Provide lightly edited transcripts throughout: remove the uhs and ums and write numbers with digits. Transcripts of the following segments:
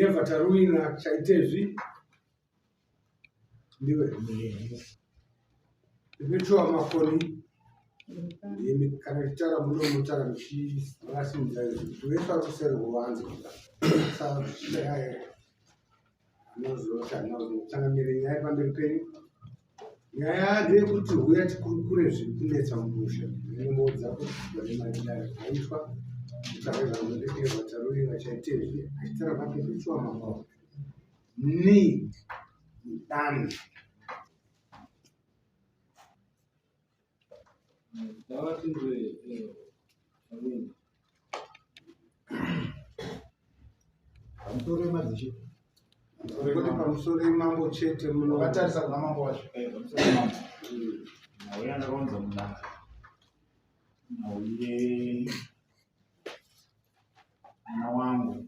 Eva Taruina Chaitezvi ndiwe Pepetua Makoni ndimi kana tichitaura muno munotaura muchivasimudzira izvi kuti vese vari kuseri kuvanze Anozotangamire nyaya pamberi penyu. Nyaya ndeyekuti huya tikurukure zviri kunetsa mumusha. Ndinomuudza kuti vanemari aitwa kutarira tarurira chaitezvi achitara papepetua makoni ni mudani. Ngavatinzwe amweni. Pamusoro yemadzishe. Kwete pamusoro yemambo chete muno. Vakatarisa kuna mambo wacho. Eh, pamusoro yemambo. Nhau yandakaunza mudare. Nhau ye mwana wangu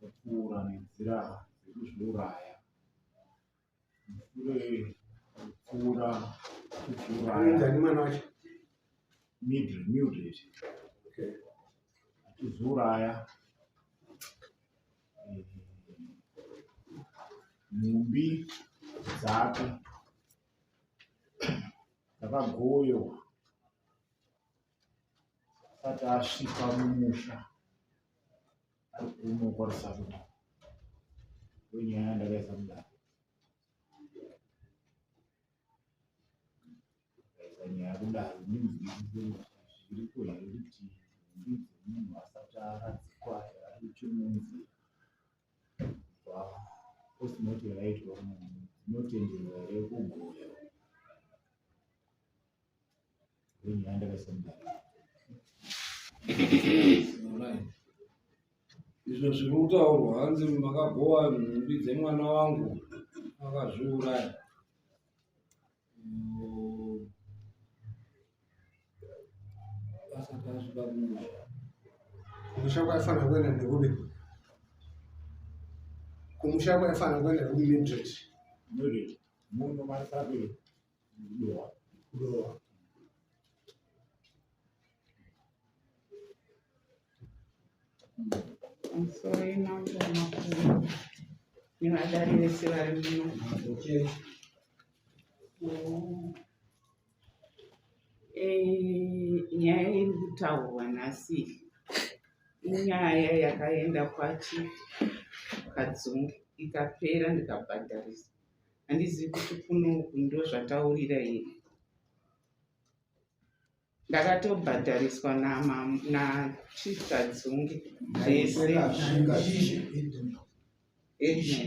wapfuura nenzira dzekuzviuraya. Mushure kupfuura Anonzi ani mwana wacho? Mildred, Mildred. Okay. Achizviuraya eh, nhumbi dzake dzakagoyewa asati asvika mumusha ari kuno kwaRusape ndonyaya yandakaisa mudare ndakaisa nyaya kudare ndinzwisise zviriko here kuti nhumbi dzemunhu asati aradzikwa ari munzira kubva postmortem yaitwa munhu dzinotenderwa here kugovewa ndonyaya yandakaisa mudare. Alright. Izvo zviri kutaurwa hanzi makagowa nhumbi dzemwana wangu akazviuraya. Asati asvika kumusha. Kumusha kwaifanira kuenda nekupi? Kumusha kwaifanira kuenda nekuMildred. Mildred, muno maRusape Kudowa. Kudowa. Pamusoro yemambo makuru nevadari vese vari muno. Oh. Eh, nyaya iri kutaurwa nhasi inyaya yakaenda kwaChief Kadzungu ikapera ndikabhadharisa. Handizivi kuti kuno uku ndozvataurira here. Ndakatobhadhariswa naChief Kadzunge zvese. Headman. Ishe.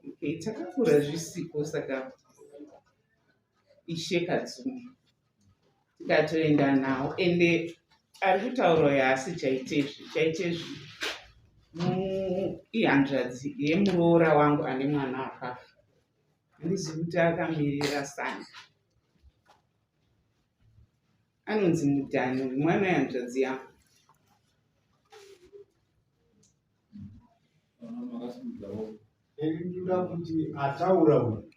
Okay, takakura zvisiko saka Ishe Kadzunge tikatoenda nawo ende ari kutaura uyo haasi Chaitezvi. Chaitezvi ihanzvadzi yemuroora wangu ane mwana akafa. Handizivi kuti akamirira sani. Anonzi Mudhani uyu mwana wehanzvadzi yangu. Ndinoda kuti ataura uyu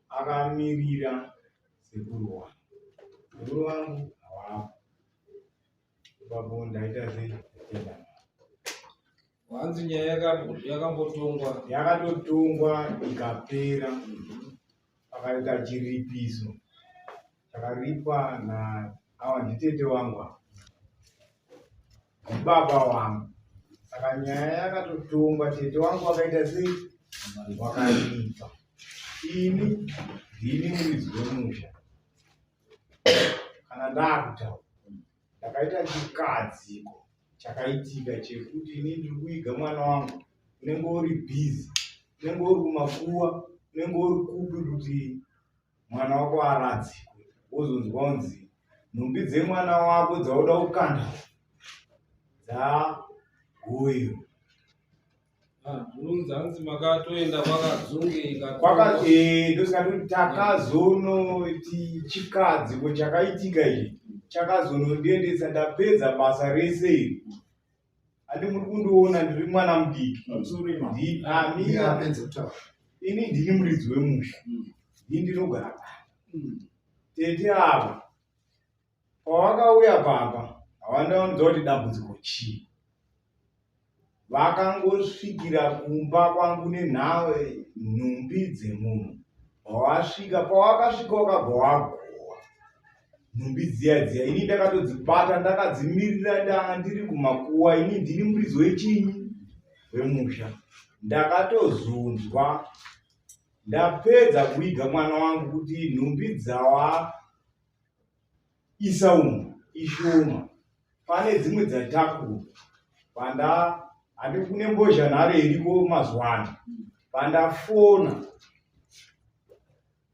akamirira sekuru wangu. Sekuru wangu havapo. Ipapo ndaita sei? Ndaenda. Hanzi nyaya yakambotongwa. Yakatotongwa ikapera. Pakaita chiripiso chakaripwa na awa nditete wangu ava. Ndibaba wangu. Saka nyaya yakatotongwa tete wangu wakaita sei? Wakaripa. Ini ndini muridzi wemusha. Kana ndakutaura ndakaita chikadziko chakaitika chekuti ini ndiri kuiga mwana wangu unenge uri busy unenge uri kumakuwa unenge uri kupi kuti mwana wako aradzikwe wozonzwa kunzi nhumbi dzemwana wako dzauda kukanda dzagoyo Zvinonzi hanzi makatoenda kwakadzunge eh, ndosaka ndoti takazonoti chikadziko chakaitika ichi chakazonondiendesa ndapedza basa rese iri handi muri kundiona ndiri mwana mudiki amira ini ndini muridzi wemusha ndini ndinogara pano tete ava pawakauya papa havandaonza kuti dambudziko chii. Vakangosvikira kumba kwangu nenhau nhumbi dzemunhu. Pawasvika, pawakasvika wakabva wagowa nhumbi dziya dziya. Ini ndakatodzibata ndakadzimirira ndanga ndiri kumakuwa. Ini ndini muridzi wechinyi wemusha. Ndakatozonzwa ndapedza kuviga mwana wangu kuti nhumbi dzawa isa umu ishoma pane dzimwe dzatakura panda handi kune mbozha nhare iriko mazuva ano pandafona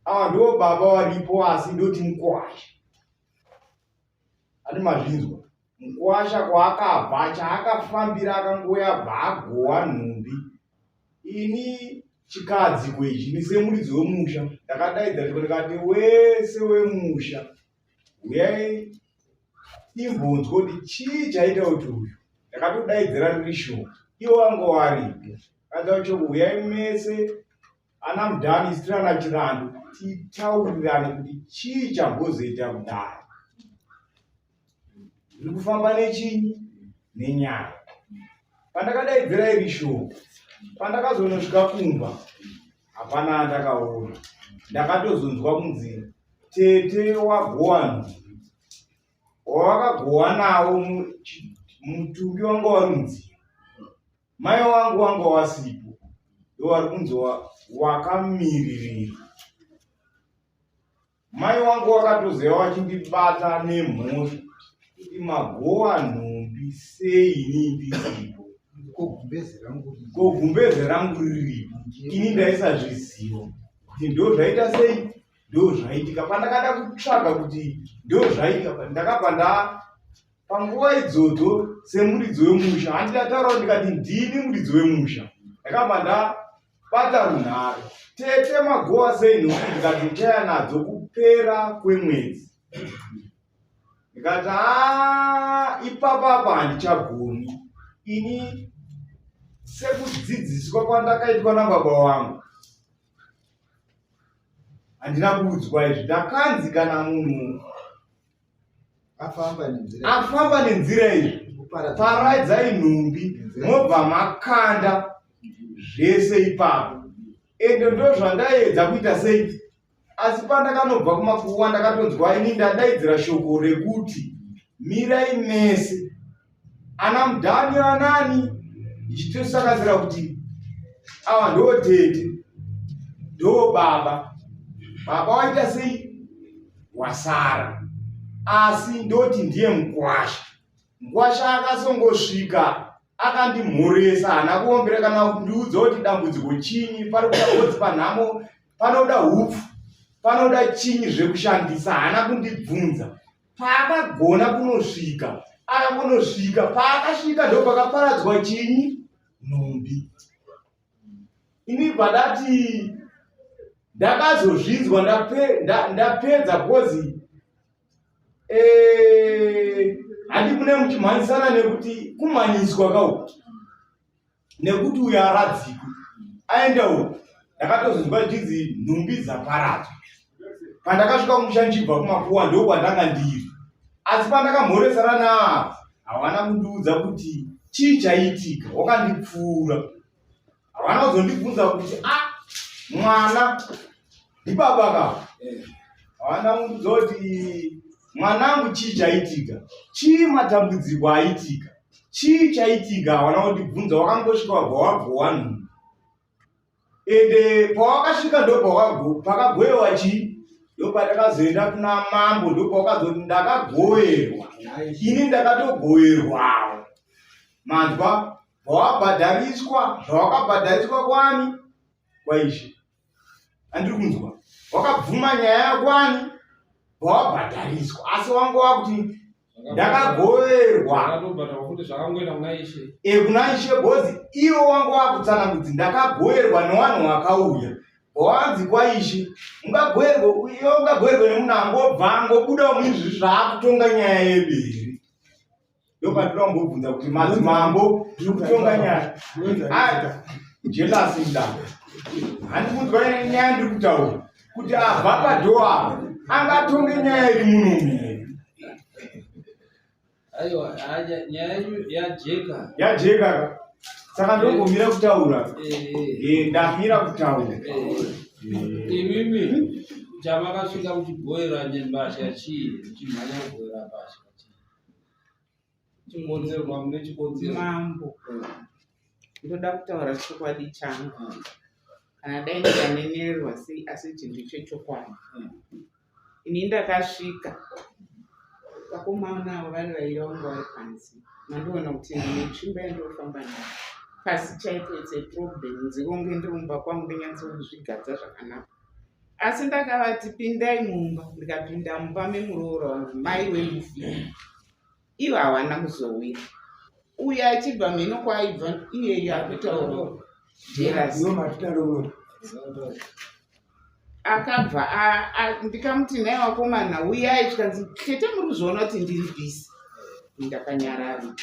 ava ndo baba varipo asi ndoti mukwasha ati mazvinzwa mukwasha kwaakabva chaakafambira akangouya bva agowa nhumbi ini chikadziko ichi ini semuridzi wemusha ndakadaidza shoko ndikati wese wemusha huyai timbonzwa kuti chii chaita kuti uyu ndakatodaidzira riri shoko iwo vanga waripo kaita shoko huyai mese ana mudhani isitiri ana chirandu titaurirane kuti chii chambozoita kudai ndiri kufamba nechinyi nenyaya pandakadaidzira iri shoko pandakazonosvika kumba hapana andakaona ndakatozonzwa kunzi tete wagowa nhumbi wawakagowa nawo mutumbi wanga wari munzira mai wangu wanga wasipo ndowari kunzi wakamiririra Mai wangu wakatoziva wachindibata nemhosva kuti magowa nhumbi sei ini ndisipo. Ko gumbeze rangu riripo. Ini ndaisazviziva kuti ndo zvaita sei ndo zvaitika. Pandakada kutsvaga kuti ndo zvaitika ndakabva nda panguva idzodzo semuridzi wemusha handidataurawo ndikati ndini muridzi wemusha ndakabva nda Bata runhare. Tete magowa sei nhumbi ndikati ndichaya nadzo kupera kwemwedzi. Ndikati haa ipapa apa handichagoni. Ini sekudzidziswa kwandakaitwa nababa wangu handina kuudzwa izvi ndakanzi kana munhu afamba nenzira afamba nenzira izvi paradzai nhumbi mobva makanda zvese ipapo ende ndozvandaedza kuita sei asi pandakanobva kumakuwa ndakatonzwa ini ndadaidzira shoko rekuti mirai mese ana mudhani anani ichitosakazira kuti ava ndo tete ndo baba baba waita sei wasara asi ndoti ndiye mukwasha mukwasha akasongosvika akandimhoresa haana kuombera kana kundiudza kuti dambudziko chinyi pari kuda kodzi panhamo panoda hupfu panoda chinyi zvekushandisa haana kundibvunza paakagona kunosvika akangonosvika paakasvika ndo pakaparadzwa chinyi nhumbi ini bva ndati ndakazozvinzwa ndapedza bhozi eh, handi kune muchimhanyisana nekuti kumhanyiswa kauku nekuti uyo aradzikwe aenda uku ndakatozonzwa zvichinzi nhumbi dzaparadzwa pandakasvika kumusha ndichibva kumakuwa ndokwandanga ndiri asi pandakamhoresana navo havana kundiudza kuti chii chaitika wakandipfuura havana kuzondibvunza kuti a ah, mwana ndibaba ka eh. havana kundiudza kuti mwanangu chii chaitika chii matambudziko aitika chii chaitika havana kundibvunza wakangosvika wabva wabvowa nhumbi ende pawakasvika ndopakagoyewa chii ndopatakazoenda kuna mambo ndopawakazoti ndakagowerwa ini ndakatogowerwawo manzwa pawabhadhariswa zvawakabhadhariswa kwani kwaishe andiri kunzwa wakabvuma nyaya yakwani pawabhadhariswa asi wanga wakuti ndakagoverwa e kuna ishe bhozi iwo wanga wakutsanangudzi ndakagoverwa newanhu wakauya wawanzi kwaishe ungagoverwe iwe ungagoverwe nemunhu angobva angobuda muizvi zvaakutonga nyaya yedu here ndopandinoda kumbobvunza kuti madzimambo tiri kutonga nyaya jelasi mdaka handi kunzwa nyaya ndiri kutaura kuti abva padhoo apa angatonge nyaya iri muno here aiwa nyaya yenyu yajeka yajeka ka Saka ndongomira kutaura. Eh, ndamira kutaura. Imimi chamakasvika muchigoera mbatya chii? Muchimhanya kugoera mbatya chii? Chikonzero mune chikonzero. Mambo, ndoda kutaura chokwadi changu. Kana dai ndikanenererwa sei asi ichi ndicho chokwadi. Ini ndakasvika vakomana avo vari vairi vanga vari panze mandiona kuti ndine tsvimbo yandinofamba nayo pasi chaipo it's a problem nzironge ndiri mumba kwangu ndinyatsokuzvigadza zvakanaka asi ndakavati pindai mumba ndikapinda mumba memuroora wangu mai wemufi ivo havana kuzouya uyo achibva mheno kwaaibva iyeyo akutaura jerasi akabva ndikamuti nhai wakomana uyai zvikanzi tete muri kuzviona kuti ndiri bhizi ndakanyarara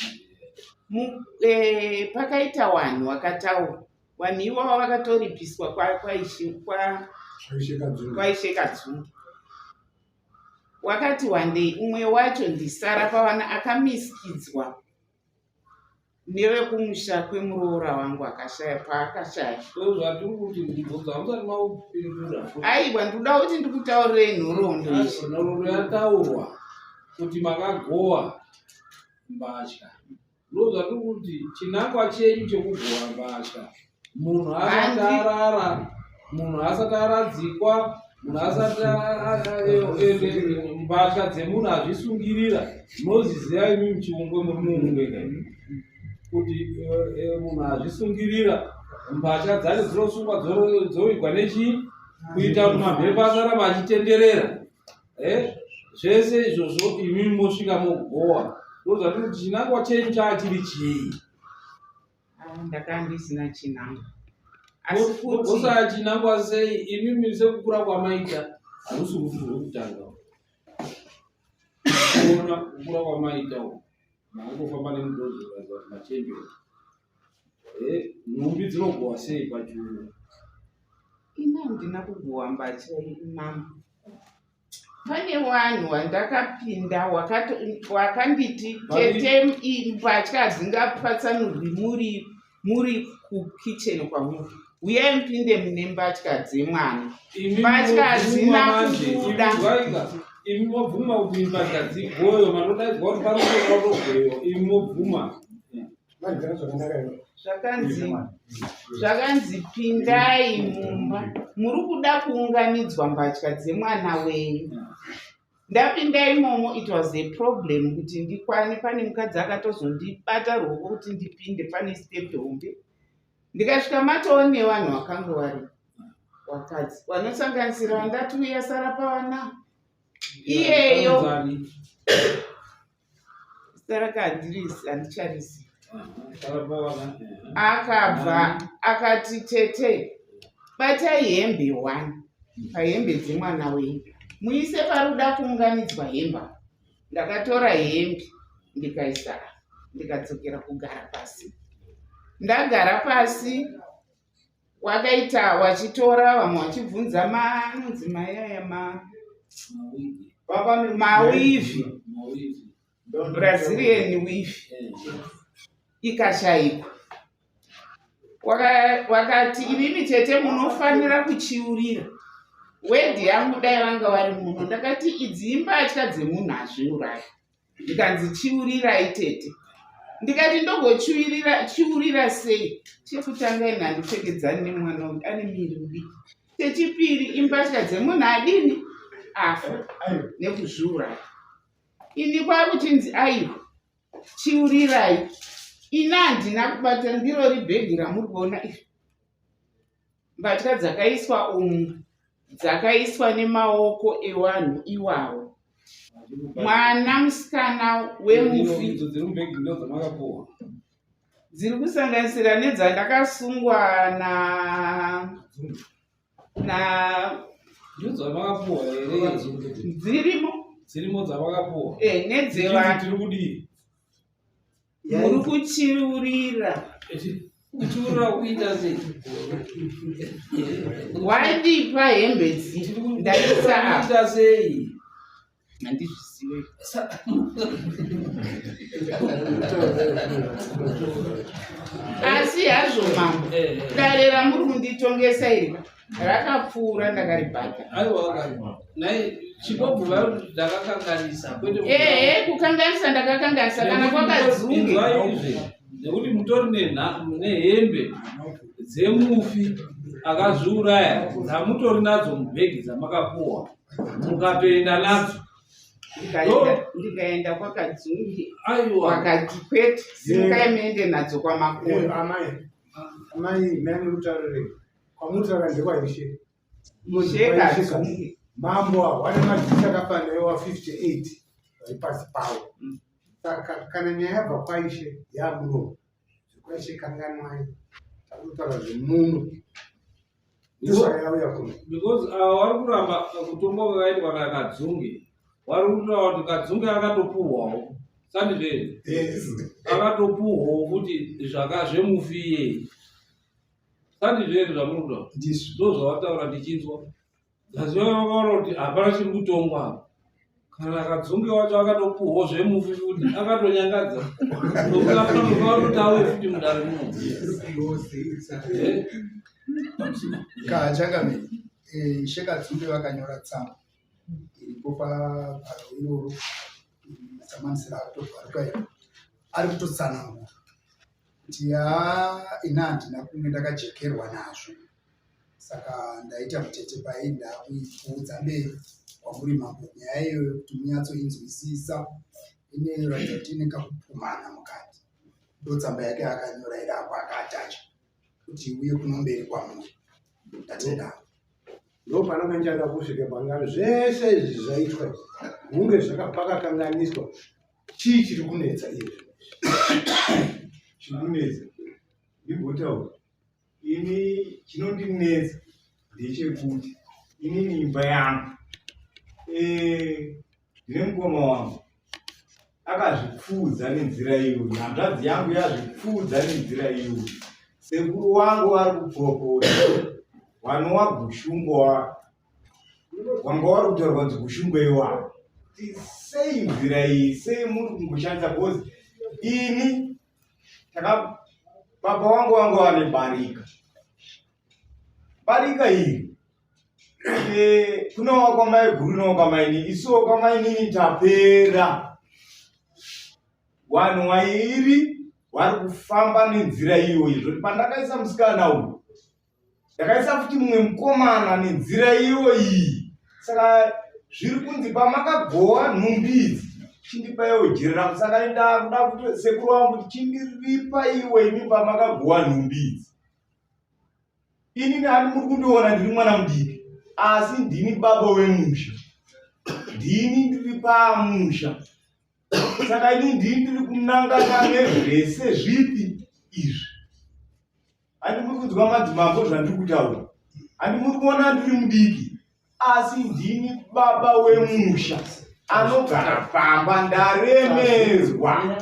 e, pakaita wanhu wakataura vanhu iwavo vakatoripiswa kwaishe kadzungu wakati wandei umwe wacho ndisara pavana akamisikidzwa nevekumusha kwemuroora wangu akashaya paakashaya. Aiwa ndikuda kuti ndikutaurirei nhoroondo iyi. Nhoroondo yataurwa kuti makagowa mbatya ndozvatiri kuti chinangwa chenyu chekugowa mbatya munhu asati arara munhu asati aradzikwa munhu asati ende mbatya dzemunhu azvisungirira munozviziva imi muchiungwe muri muungwe kai kuti eh, eh, munhu azvisungirira mbatya dzacho dzinosungwa dzovigwa nechii kuita kuti mamhepo asaramba achitenderera Eh, zvese izvozvo imi mosvika mogowa ndozvatiri kuti chinangwa chenyu chaa chiri chii? Ah, ndakanga ndisina chinangwa. Asi kuti Mosaya chinangwa sei imimi sekukura kwamaita harusi rufu rwekutanga kuona kukura kwamaita uku makungofamba nemudhozi kuratidza kuti machembera Eh, nhumbi dzinogowa sei pachuru ini handina kugowa mbatya mambo pane wanhu wandakapinda wakanditi tete mbatya hadzingapatsanurwi muri muri kukitchen kwamuri uyai mupinde mune mbatya dzemwana mbatya hadzina kubuda imi mobvuma kuti mbatya dzigoyo matodaidzwa kuti panotogoyo imi mobvuma zvakanzi zvakanzi pindai mumba muri kuda kuunganidzwa mbatya dzemwana wenyu ndapinda imomo it was a problem kuti ndikwane pane mukadzi akatozondibata ruoko kuti ndipinde pane step hombe ndikasvika matoo nevanhu vakange vari vakadzi vanosanganisira vandati uya sara pavana iyeyo zita rake handirisi handicharisi akabva akati tete batai hembe one pahembe dzemwana wenyu muise paruda kuunganidzwa hemba ndakatora hembe ndikaisa ndikadzokera kugara pasi ndagara pasi wakaita wachitora vamwe vachibvunza manonzi mayaya ma mawivhi brazilian weave ikashaikwa wakati imimi tete munofanira kuchiurira wedhi yangu dai vanga vari muno ndakati idzi imbatya dzemunhu azviuraya ndikanzi chiurirai tete ndikati ndogochiurira chiurira sei chekutanga ini handipfekedzani nemwana uyu ane miri mudiki chechipiri imbatya dzemunhu adini afa nekuzviuraya ini kwakuchinzi aiwa chiurirai ini handina kubata ndirori bhegi ramuri kuona iri Mbatya dzakaiswa umu dzakaiswa nemaoko ewanhu iwawo. Mwana musikana wemufi dziri kusanganisira nedzandakasungwa na na ndodzavakapuwa here dzirimo dzirimo dzavakapuwa eh nedzevanhu tiri kudii muri kuchiurira kuchiurira kuita sei wandipa hembe dzi ndaisa apa sei handizvizive asi Asi hazvo mambo, dare ramuri kunditongesa iri rakapfuura ndakaribhadhara. Aiwa, nhai chingobvuma kuti ndakakanganisa kwete. Ehe, kukanganisa ndakakanganisa kana kwakadzunge. Inzwai izvi, nekuti mutori nehembe dzemufi akazviuraya dzamutori nadzo mubhegi dzamakapuwa mukatoenda nadzo. Ndikaenda kwakadzunge. Aiwa. Wakati kwete, simukai muende nadzo kwamakoni. Amai, amai, nani mutaurire kwamutaura ndekwaishe. Ishe. Mambo wane madzishe akafanira wa 58 vari pasi pavo. Saka kana nyaya yabva kwaishe yamuno, zvekwaishe kanganwai, takutaura zvemuno ndozvayauya kuno. Because ava vari kuramba kutongwa kwakaitwa naKadzunge, vari kutaura kuti Kadzunge akatopuhwawo, sandizvo? Akatopuhwawo kuti zvaka zvemufi iyeye, sandizvo here zvamuri kutaura? Ndizvo. Ndo zvavataura ndichinzwa. Asi vakaona kuti hapana chiri kutongwa apa. Kana Kadzunge wacho akatopuhwawo zvemufi futi, akatonyangadza nokutauye futi mudare muno. Kachangamire, Ishe Kadzunge vakanyora tsamba iripo pagwaro iroro, samanisira akutobvaruka iro, ari kutotsanangura kuti haa, ina handina kunge ndakajekerwa nazvo, saka ndaita mutete pai ndakuipfuudza mberi kwamuri mambo nyaya iyoyo kuti munyatsoinzwisisa. Inoratidza kuti ine kakupumana mukati. Ndo tsamba yake akanyora iri apo akaatacha kuti iuye kuno mberi kwamuri. Ndatenda. Ndo pananga ndichada kusvika pangano zvese izvi zvaitwa izvi hunge zvakapakakanganiswa. Chii chiri kunetsa izvi? Chiri kunetsa, ndimbotaura ini, chinondinetsa ndechekuti inini imba yangu, ndine mukoma wangu akazvipfuudza nenzira iyoyo, hanzvadzi yangu yazvipfuudza nenzira iyoyo, sekuru wangu vari kupopota wanowa Gushungo wanga wari kutaurwa kunzi Gushungo iwayo. Sei nzira iyi, sei muri kungoshandisa? Because ini taka baba wangu wanga wane barika, barika iri kunowa kwamai guru nowa kwamainini, isuwo kwamainini tapera. Vanhu wairi vari kufamba nenzira iyoyi, zvoti pandakaisa musikana uyu ndakaisa futi mumwe mukomana nenzira iyoyi. Saka zviri kunzi pamakagowa nhumbi idzi, chindipaiwo jira rangu. Saka ndakuda kuti sekuru wangu kuti chindiripa iwe imi pamakagowa nhumbi idzi. Inini handi muri kundiona ndiri mwana mudiki, asi ndini baba wemusha, ndini ndiri pamusha. Saka ini ndini ndiri kunangana nezvese zvipi izvi. Handi muri kunzwa madzimambo zvandiri kutaura? Handi muri kuona ndiri mudiki, asi ndini baba wemusha anogara pamba, ndaremerwa.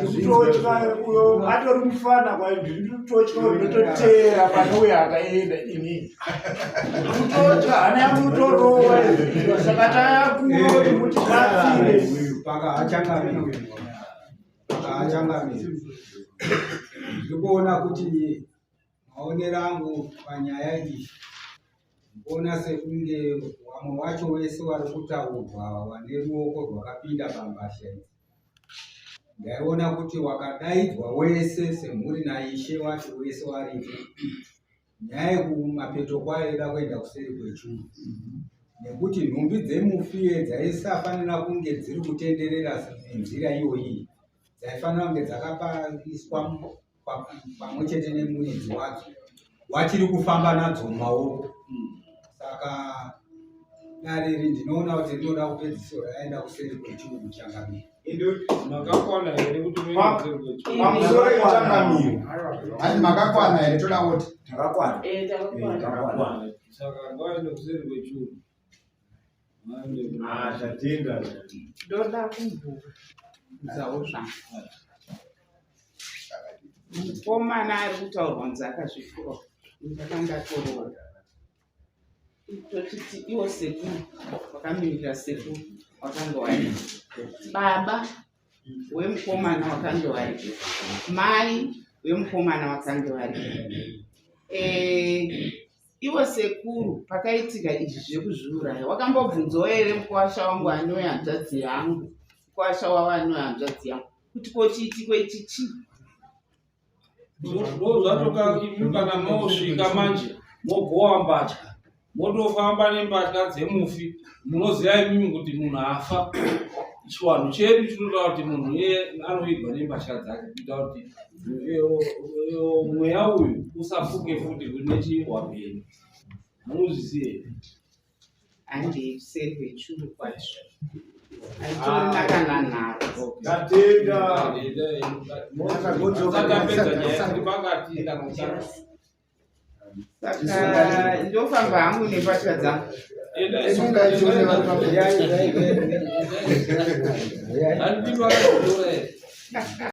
Ndikutotya uyo atori mufana kwayo, ndiri kutotya ndinototeera pane uyo akaenda. Inini ndikutotya, hana yangu kutorova. Saka taya kuno kuti batsire. Paka achangamire, ndiri kuona kuti maonero angu panyaya iyi, kuona sekunge vamwe wacho wese vari kutaurwa vane ruoko rwakapinda pambasha idzi, ndaiona kuti wakadaidzwa wese semhuri naishe wacho wese waripo, nyaya yekumapeto kwayo ida kuenda kuseri kwechuru, nekuti nhumbi dzemufiye dzaisafanira kunge dziri kutenderera nenzira iyoyi. Dzaifanira kunge dzakapaiswa pamwe chete nemuridzi wadzo wachiri kufamba nadzo mumaoko. Saka dare iri ndinoona kuti rinoda kupedzisira raenda kuseri kwechuru, changamire. Makakwana here kuti muende kuseri kwechuru? Pamusoro yechangamiro. Handi makakwana here? Toda kuti Takakwana. Takakwana. Takakwana. Saka ngaende kuseri kwechuru. Ngaende. Ah, zvatenda. Ndoda kumbobvunzawo zvangu. Mukomana ari kutaurwa kunzi akazvipfura, ndakanga ndatoroora, totiti iwo sekuru wakamirira, sekuru wakanga waripo, baba wemukomana wakanga waripo, mai. Vemukomana vakange vari eh, ivo sekuru pakaitika izvi zvekuzviuraya wakambobvunzawo here mukwasha wangu anove hanzvadzi yangu mukwasha wavo anove hanzvadzi yangu kuti ko chiitiko ichi chii Ndozvatoka imi kana mosvika manje mogowa mbatya motofamba nembatya dzemufi munoziva imimi kuti munhu afa chiwanhu chedu chinotaura kuti munhu iye anovigwa nembatya dzake kuita kuti mweya uyu usafuke futi kune chiwapenyu munozviziva here handei kuseri kwechuru kwacho handitorina kana nharo Ndatenda. Takapedza nyaya tiri pakati kana kutanga. Saka ndofamba hangu nembatya dzangu. Sungai tione vari pamberi. Handiti pakati.